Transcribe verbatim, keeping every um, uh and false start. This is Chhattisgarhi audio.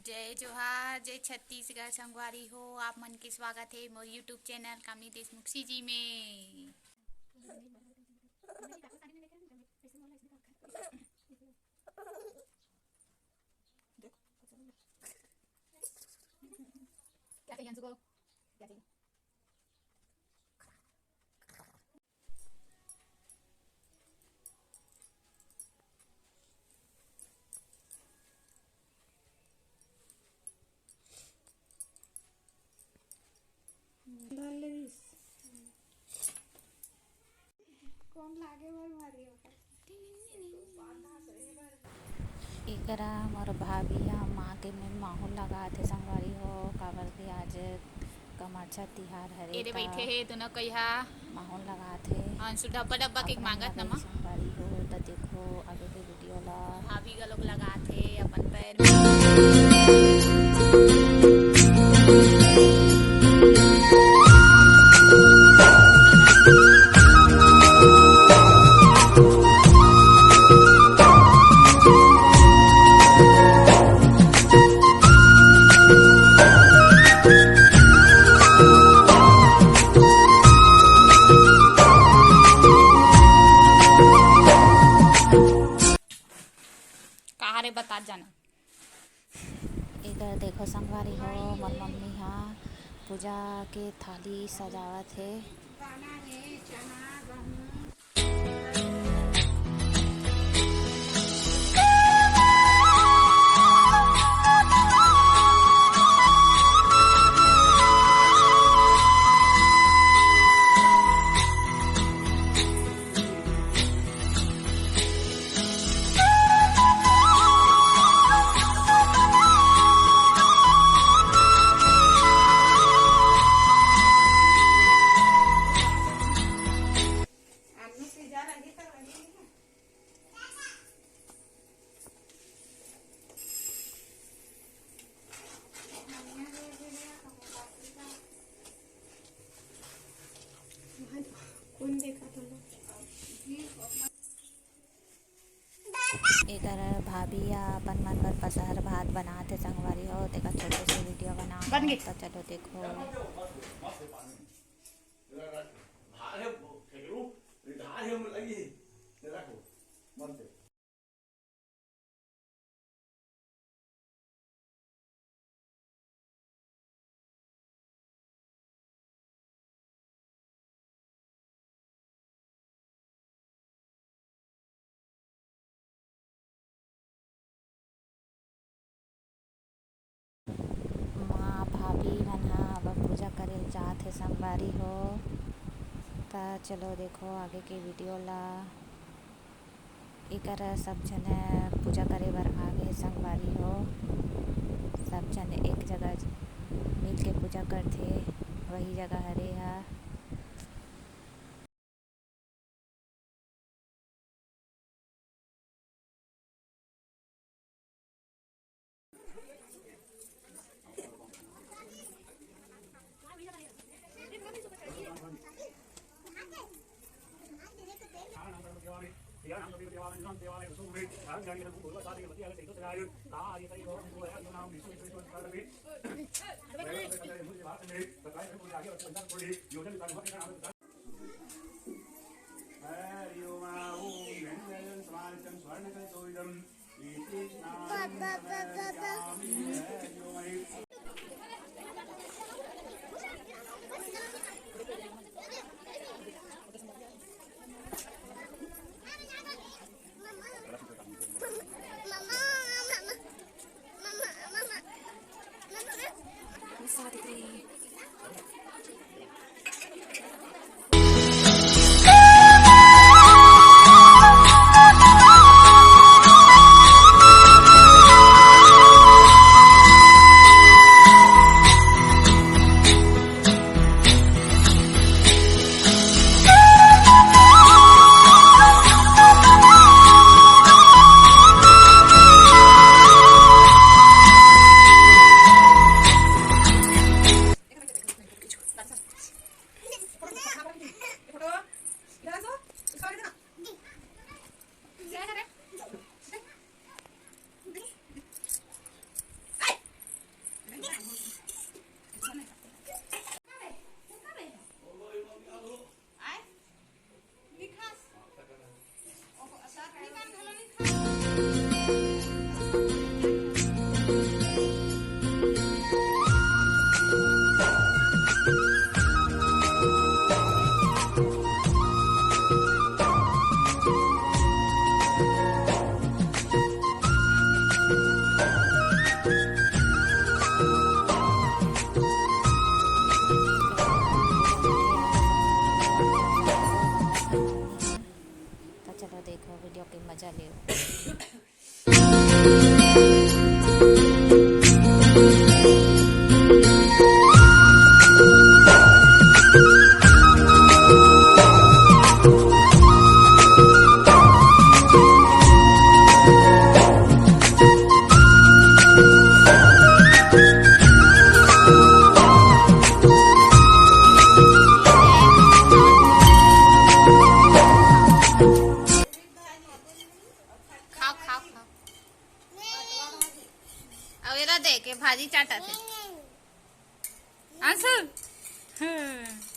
जय जोहार, जय छत्तीसगढ़ संगवारी हो, आप मन के स्वागत हे मोर YouTube चैनल कामिनी देशमुख सीजी में। क्या चाहिए अंशु को? क्या चाहिए? डाल ले इस। कौन लागे बर मारी हो? एकरा मोर भाभी ह माँ के में माहौल लगात हे संगवारी हो, काबर के आज कमारछा तिहार हरे, एदे त बइठे हे दोनों कइहा। माहौल लगात हे। अंशु डब्बा डब्बा के अपन मांगत न लगई माँ। संगवारी हो, त देखो आगे के वीडियो ला। भाभी का लोग लगात हे अपन पैर में। कहा रे, बता जाना। इधर देखो संगवारी हो, मोर मम्मी हा पूजा के थाली सजावत हे। एकर भाभी ह अपन मन बर पसहर भात बनात हे संगवारी हो, तेकर छोटे से वीडियो बनात हे। त चलो देखो। माँ भाभी मन ह अब पूजा करे ल जात हे संगवारी हो। त चलो देखो आगे के वीडियो ला। एकर सब झन पूजा करे बर आ गे संगवारी हो। सब झन एक जगह मिल के पूजा करथे, वही जगह हरे हा। दे के भाजी चाटा थे। आंसू। हम्म।